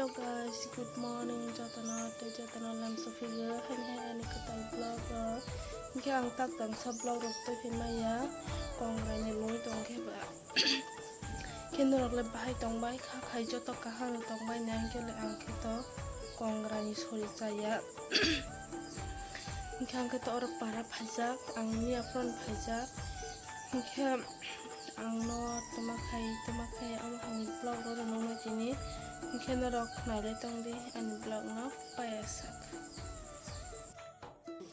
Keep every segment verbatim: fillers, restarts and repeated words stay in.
Hello guys, good morning jotono, tei jotono lam sophigo, haini hai ani kwtal vlog o. Hinkhe ang tak tangsa vlog rok tei phaimaya, kongrai ni lungwi tongkhe ba. Khe norok le bahai tongbai kha khai, joto kaham tongbai nai, hinkhe le ang khe to kongrai ni sori chaya. Hinkhe ang khe to oro para phaijak, ang miya phone phaijak. Hinkhe ang no toma khai, toma khai, amo hai ni vlog rok nuknai tini. Hinkhe norok nailai tong di ani vlog no paiya sak.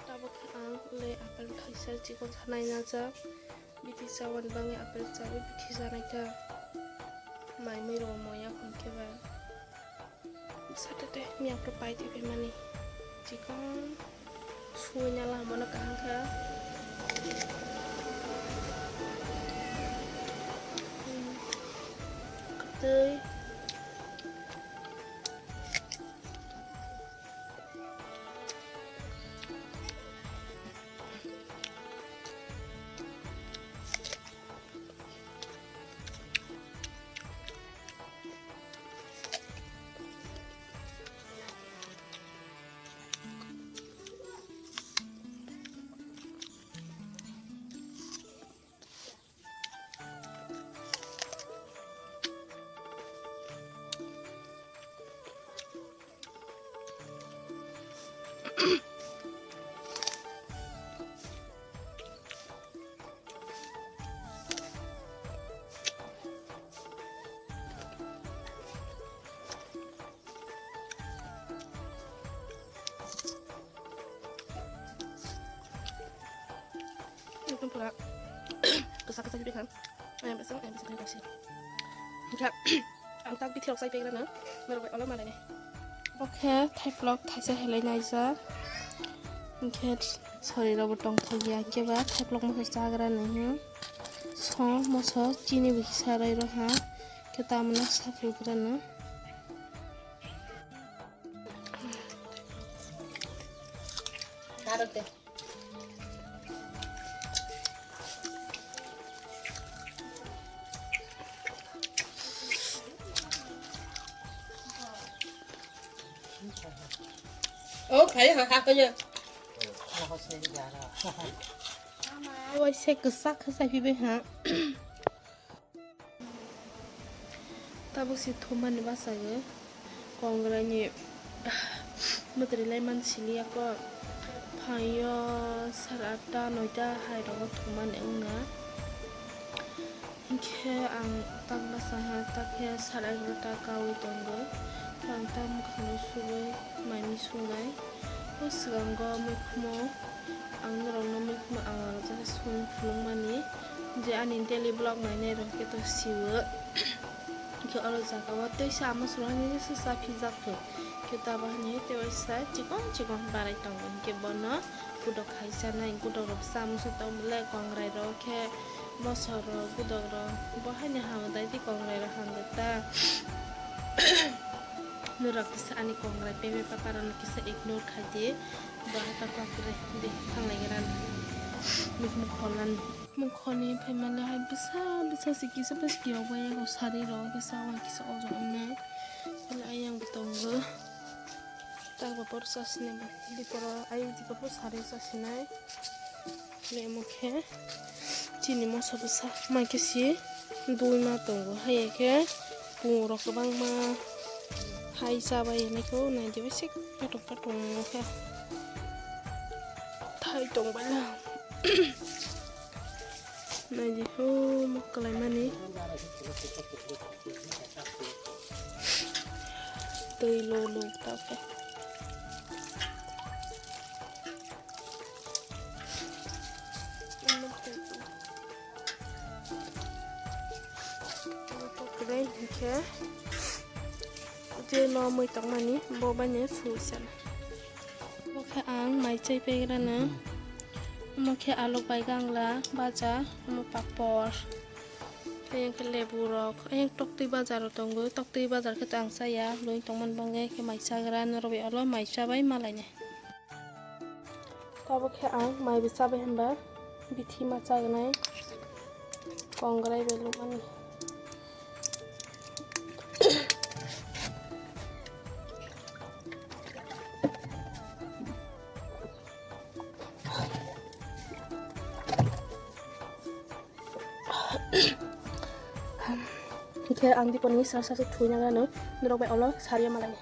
Tabuk khe ang le apple thaisa chikon sanai najak. Bithi chawan bangwi apple chawi bithi janai ta. Mai mui rok moya hwn khe ba. Sate te miya pro pai te phaimani. Chikon suina lama no kaham kha. Tei. Ekdom pura kwchak kwchak hibi kha. Ayang besang, ayang besang hibi kha. Ang tak bithi rok sai pegra na. Norok bai ola malai ni. Bo khe thaiplok thaisa helai naijak. Hinkhe sori rok bo tong thok ya, hinkhe ba thaiplok moso chagra nai. Song moso chini bo kisa rai rw ha. Khe tamoni saphur gra no. Oh, khai ha ha kanya. Oi se kwchak kwchak hibi ha. Tabuk si thumani bwskango kongrai ni mwtwrwi lai man sili ya kho. Phaio sar atta noita hai rogo thumani wngna. Hinkhe ang tak bwskango tak khe sar egarota kaui tongo. Ang tak mwkhangno suwi mai mui sungnai. O swkango mikhumo ang norokno mikhumo ang aro jasa sung phunukmani je ani daily vlog nainai rok khe to siwo. Khe oro jaga o tei sa ama sura ni se sa phijak khe. Khe ta bahani tei waisa chikon chikon barai tongo. Khe bono gudok khai sanai, gudok rok sa musu tong le kongrai rok khe mosor rok gudok rok bo haino hamdai di kongrai rok hamdai ta. Norok kisa ani kongrai peme papa rok no kisa ignore khai di. Bo hai ta kok re di thanglai gra. Muk muk kholan. Muk khoni phaimani hai bisa bisa si kisa bisa kiyok bai yago sari rok kisa wan kisa ojak wngnai. Ani ayang bo tongo. Tak bo por sa sinai bo. Di poro ai di poro sari sa sinai. Lemo khe chini moso bwsa mai khe si dui ma tongo, haiya khe pungo rok kwbangma hai chabai hinwi khe naidi bai se katung katung khe thai tong bai na naidi ho moklai mani twi lo lo ta khe. Kwrwi hinkhe je no mui tongmani bo baino sui sana. Bo khe ang mai chai paigrano. Omo khe alok bai gangla baja, omo papor. Tei hwnkhe lebu rok. Ayang toktwi bazar o tongo. Toktwi bazar khe to ang chaya. Loi tongmani bagwi khe mai chagra norok bai olo mai chabai malainai. Tabuk khe ang mai bo chabai hwnba bithi ma chagnai kongrai bai lukmani. Khe ang Diponi sal sal se thwi nagra no norok bai olo sariya malai.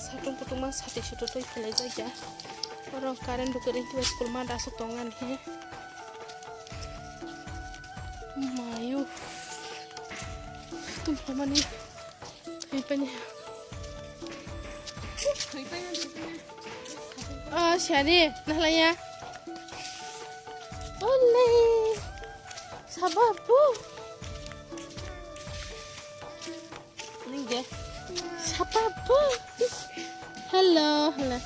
Satung kutung ma sati sutu twi khlai jak ya. Oro current bo kwrwi twi school ma dasuk tong ani he. Mayu. Tum phamani. Thwi pani. Oh, sari, nahlaya. Ole. Sababu. Ningde. Sababu. Hello, hello.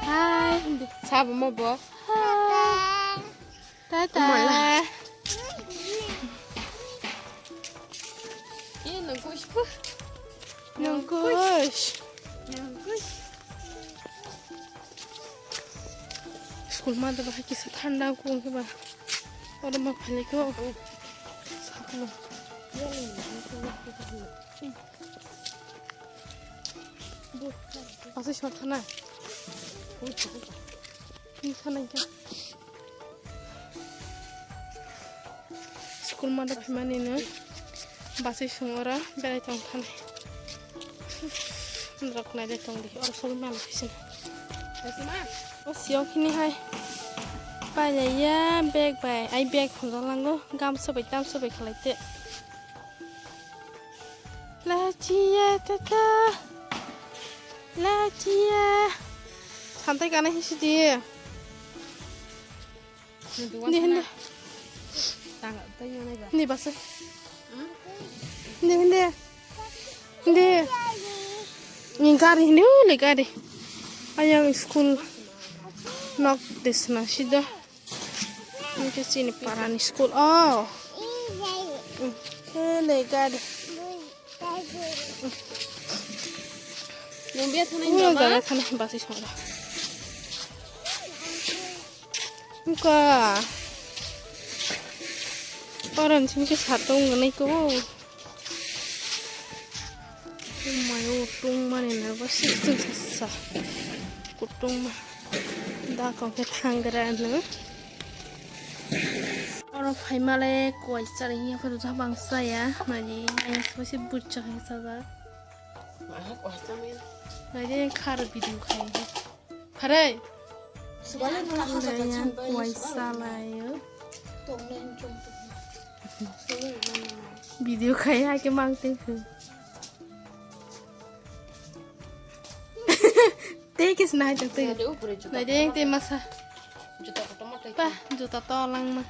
Hi. Sabo mo bo. Hi. Tata. Umala. Eh, nungkush po. Nungkush. Nungkush. School ma da bahai kisa thanda ko ke ba. Oro ma phale ko. Sakno. Asai sor thana. Ni sana ke. School mada phimani no basai sung ora berai tong thani. Rok nai de tong di or sogwi mala phisina. O siyong khini hai. Pailaiya bag bai ai bag phunjak lango gamsa bai tamsa bai khalai te. Lachiya tata. Lachiya. Santai kana hisi di. Hindi, hindi. Hindi basa. Hindi, hindi. Hindi. Ni gari hindi, ule gari. Ayang school nok desna sida. Ini ke sini parani school. Oh. Ule gari. Nung biya thani baba? Jaga thani basi sora. Buka. Oran sini ke satu ngenai ko. Umai utung mani na ba sik sik sa. Kutung ma. Da kong ke thangra no. Oro phaimale kuai chari hiya photo tha bangsa ya. Nai nai se bucha khe sajak. Nai khar video khai. Khare. Kuai salayo. Video khai hai ke mang te. Tei kis nai tei. Nai de te masa. Juta kotorma tei. Pa juta to lang ma.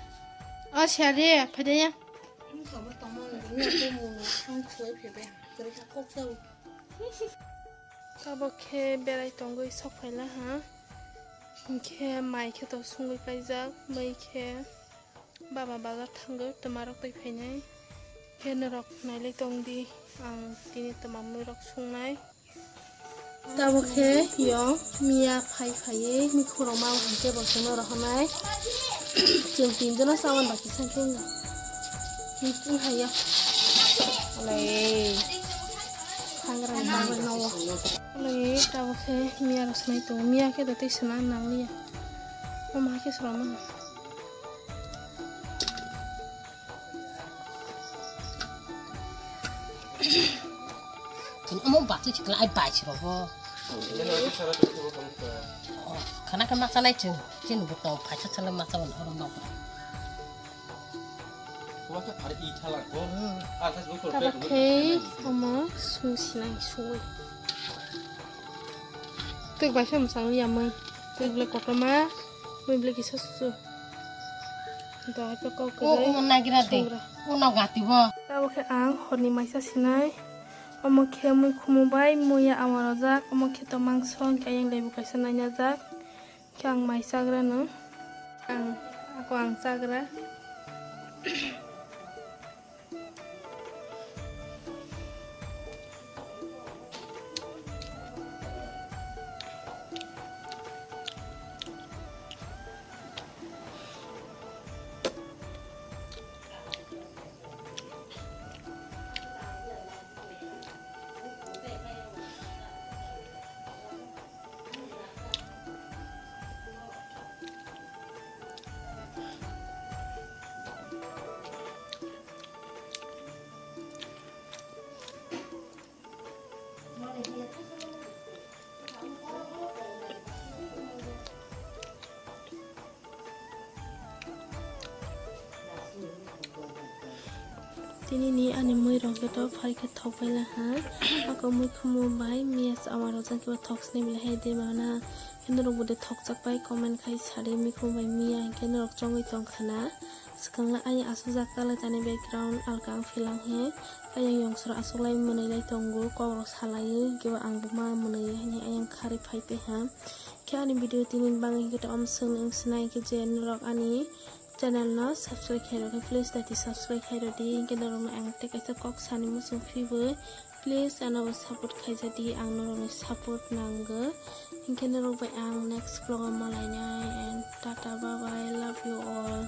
O siya de phai de ya. Tabok khe berai tongwi sok phaila ha. Hinkhe mai khe to sungwi paijak mai khe. Baba bazar thangwi twmarok twi phainai. Khe norok nailai tongdi ang tini twmamwirok sungnai. Tabok khe yo miya phai phaiwi mikhurok ma hwnkhe bo chwngno rohornai. Chwng tinjono chawan baki sankhe wngya. Miting haiya. Alai. Hangrani bagwi nowo. Alai tabok khe miya rok swmai tongo. Miya khe dotwi swna nangliya. Omo hai khe swrwngmano. Omo bachwi chikla ai bai chwrwngbo. Oh, khana khe masa nai chwng. Chini bo tong phaisa sala masa wan oro nok. Tabok khe omo sung sinai sui. Twi bai khe mwchang ya mui. Twi ble kotorma, mui ble kisa susu. Dawai pa kok kwrwi. O, o nagira de. Songra. O no gati bo. Tabok khe ang horni maisa sinai. Omo khe mui khumu bai muya ama rojak. Omo khe to mangso hwnkhe ayang lebu kaisa nainajak. Khe ang mai chagra no. Ang, ako ang chagra. Tini ni ani mui rok joto phai khe thok pai la ha. Ako mui khumu bai miya sama rok jang kiba thok sini bile hai de mana. Hino rok bude thok chak pai comment khai sari mui khumu bai miya hingke norok chongwi tong khana. Swkang la ani aswk jak tala jani background alka ang philang he. Ayang yong sora aswk lai mwnwi lai tongo kok rok salai kiba ang bo ma mwnwi hani ayang khari phai pe ha. Khe ani video tini bangwi hingke to om swng wng sinai khe je norok ani channel no subscribe khairok khe please tati subscribe khairok di hingke norok no ang tei kaisa kok sani muchung phibwi please ano bo support khaijadi ang norok ni support nango hingke norok bai ang next vlog o malainai and tata bye bye love you all.